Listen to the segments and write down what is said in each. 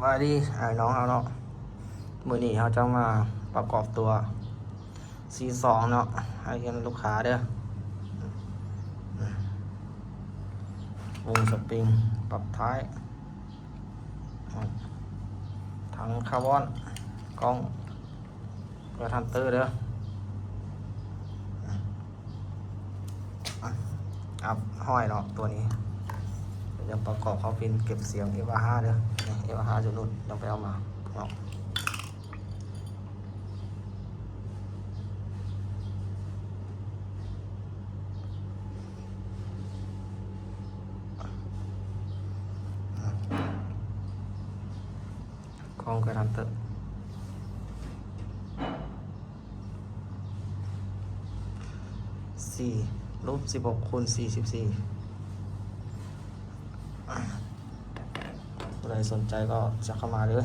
ສະບາຍດີອ້າຍນ້ອງເຮົາເນາະ, ມື້ນີ້ເຮົາຈະມາປະກອບຕົວ ຊີສອງ ເນາະ ໃຫ້ແກ່ລູກຄ້າເດີ. ວົງສະປຣິງປັບທ້າຍ, ຖັງຄາບອນ, ກ້ອງ ແລະ ຮັນເຕີເດີ. ອັບຮ້ອຍເນາະ ຕົວນີ້ ດຽວປະກອບເຂົ້າພິນເກັບສຽງ ເອຟ ອາ ຫ້າ ເດີ. ນີ້ ເອຟ ອາ ຫ້າ ຈຸດນຸດ ຍັງໄປເອົາມາເນາະ. ກ້ອງກະດັນເຕີ ສີ່ ລົບສິບຫົກ ຄູນ ສີ່ສິບສີ່. ຜູ້ໃດສົນໃຈກໍທັກເຂົ້າມາເດີ. ດ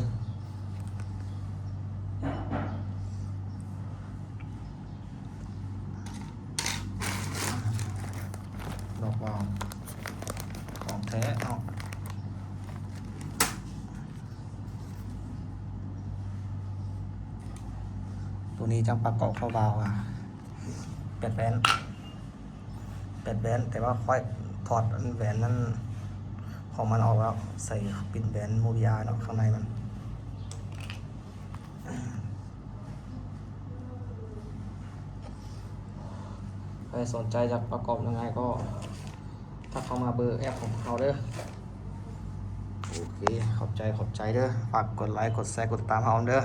ອກວາວຂອງແທ້ເນາະ. ຕົວນີ້ຈະປະກອບເຂົ້າວາວ ອາ ແປດແຫວນ ແປດແຫວນ, ແຕ່ວ່າຂ້ອຍຖອດອັນແຫວນນັ້ນຂອງມັນອອກແລ້ວ ໃສ່ປິນແຫວນໂມບິຍາເນາະ ຂ້າງໃນມັນ. ໃຜສົນໃຈຢາກປະກອບຍັງໄງກໍທັກເຂົ້າມາເບີແອັບຂອງພວກເຮົາເດີ. ໂອເຄ ຂອບໃຈ ຂອບໃຈເດີ. ຝາກກົດໄລ ກົດແຊ ກົດຕິດຕາມເຮົາເດີ.